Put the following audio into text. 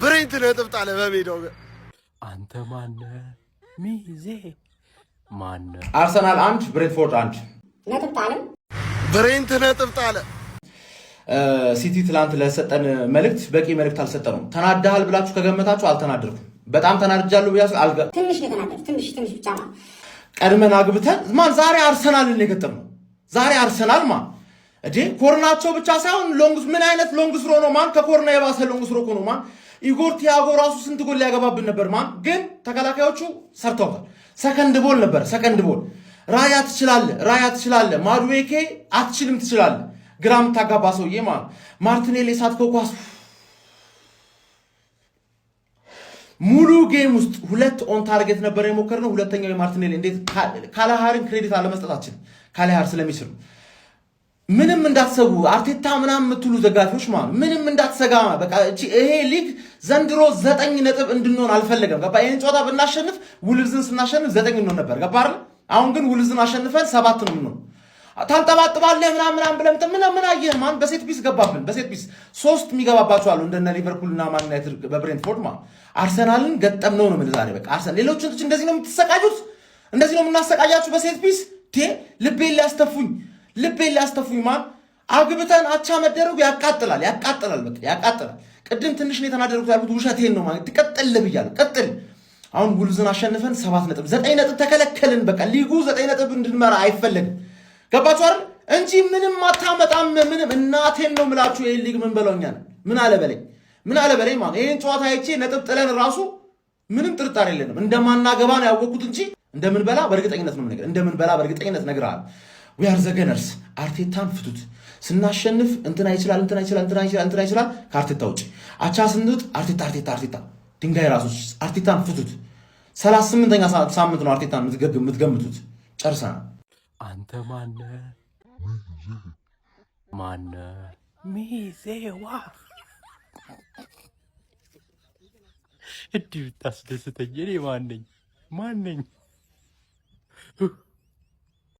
ብሬንት ነጥብ ጣለ በሜዳው። አንተ ማነ ሚዜ ማነ? አርሰናል 1፣ ብሬንትፎርድ 1። ነጥብ ጣለ። ብሬንት ነጥብ ጣለ። ሲቲ ትላንት ለሰጠን መልእክት በቂ መልእክት አልሰጠነውም። ተናዳሃል ብላችሁ ከገመታችሁ አልተናደድኩም። በጣም ተናድጃለሁ ብያችሁ ትንሽ ነው የተናደድኩት። ትንሽ ትንሽ ብቻ ነው። ቀድመን አግብተን ማን ዛሬ አርሰናልን የገጠምነው ዛሬ አርሰናል ማ እዴ ኮርናቸው ብቻ ሳይሆን long ምን አይነት long throw ነው man? ከኮርና የባሰ long throw እኮ ነው man። ኢጎር ቲያጎ ራሱ ስንት ጎል ሊያገባብን ነበር man። ግን ተከላካዮቹ ሰርተውታል። Second ball ነበር፣ second ball። ራያ ትችላለህ፣ ራያ ትችላለህ። ማዱዌኬ አትችልም፣ ትችላለህ። ግራ የምታጋባ ሰውዬ ማለት ማርቲኔሊ የሳትከው ኳስ። ሙሉ game ውስጥ ሁለት on target ነበር የሞከርነው። ሁለተኛው የማርቲኔሊ እንዴት ካላሃርን credit አለመስጠታችን ካላሃር ስለሚስሉ ምንም እንዳትሰጉ አርቴታ ምናምን የምትሉ ደጋፊዎች ማለት ምንም እንዳትሰጋ። በቃ ይሄ ሊግ ዘንድሮ 9 ነጥብ እንድንሆን አልፈለገም። ገባ? ይሄን ጨዋታ ብናሸንፍ ውልቭዝን ስናሸንፍ 9 እንሆን ነበር። ገባ አይደል? አሁን ግን ውልቭዝን አሸንፈን 7 ነው የምንሆን። ታንጠባጥባለህ ምናምን ምናምን ብለህ ምን ምን አየህ? Man በ set piece ገባብን። በ set piece ሶስት የሚገባባቸው አሉ እንደነ ሊቨርፑል እና ማን ዩናይትድ በብሬንትፎርድ ማለት አርሰናልን ገጠም ነው ነው የምልህ ዛሬ። በቃ አርሰናል ሌሎችን እንደዚህ ነው የምትሰቃዩት፣ እንደዚህ ነው የምናሰቃያችሁ በ set piece። ልቤን ሊያስተፉኝ፣ ልቤን ሊያስተፉኝ man። አግብተን አቻ መደረጉ ያቃጥላል፣ ያቃጥላል፣ በቃ ያቃጥላል። ቅድም ትንሽ ነው የተናደርኩት ያልኩት ውሸቴን ነው ማለት ቀጥል ብያለሁ። ቀጥል። አሁን ውልቭዝን አሸንፈን 7 ነጥብ፣ 9 ነጥብ ተከለከልን። በቃ ሊጉ 9 ነጥብ እንድንመራ አይፈለግም። ገባችሁ አይደል? እንጂ ምንም አታመጣም። ምንም እናቴን ነው ምላችሁ። ይሄን ሊግ ምን በለውኛል? ምን አለ በለኝ፣ ምን አለ በለኝ ማለት ይሄን ጨዋታ አይቼ ነጥብ ጥለን ራሱ ምንም ጥርጣሬ የለንም። እንደማናገባ ነው ያወቅኩት እንጂ እንደምንበላ በእርግጠኝነት ነው ነገር እንደምንበላ በእርግጠኝነት እነግርሃለሁ። We are the Gunners። አርቴታን ፍቱት። ስናሸንፍ እንትና ይችላል፣ እንትና ይችላል፣ እንትና ይችላል፣ እንትና ይችላል። ከአርቴታ ውጭ አቻ ስንውጥ አርቴታ፣ አርቴታ፣ አርቴታ፣ ድንጋይ ራሶች አርቴታን ፍቱት። 38ኛ ሳምንት ነው አርቴታን የምትገምቱት። ጨርሰናል። አንተ ማነ ማነ ሚዜዋ? እንዲህ ብታስደስተኝ እኔ ማነኝ ማነኝ?